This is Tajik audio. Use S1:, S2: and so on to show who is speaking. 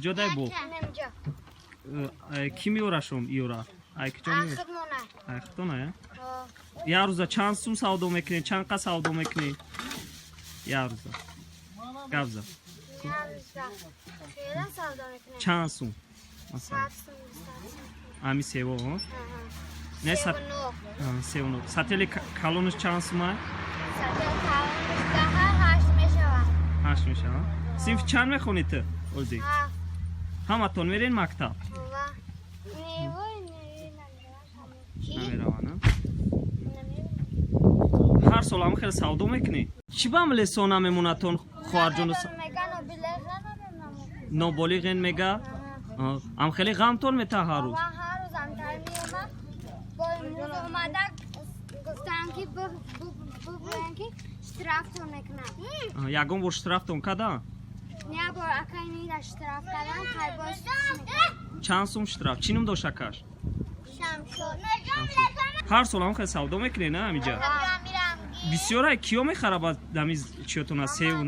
S1: Куҷо дай боғ? Кӣ меорашон иёра? Ай куҷо меор? Ай худтона, я? Як рӯза чанд сум савдо мекунед? Чанд қа савдо мекунед як рӯза? Гап зад. Чанд сум масалан? Ами сево не, севу нӯ. Сатели калонаш чанд сума? Ҳашт мешавад. Синфи чанд мехонӣ ту озӣ? Ҳаматон мерен мактаб? Намераванд? Ҳар сол ҳама хеле савдо мекунӣ? Чӣ ба лесо намемонадтон, хоҳарҷону? Ноболиғен мега. Ам хеле ғамтон мета ҳар рӯз?
S2: Гуфтанд, ки бигӯянд, ки штрафтон мекунам.
S1: Ягон бор штрафтон карданд?
S2: Як бор акай мира штраф кардан, хайбоз.
S1: Чанд сум штраф? Чӣ ном дошт акаш? Ҳар сол ҳам хеле савдо мекунед, на, ҳамиҷа? Бисёрай киё мехара ба дами чиётона севу?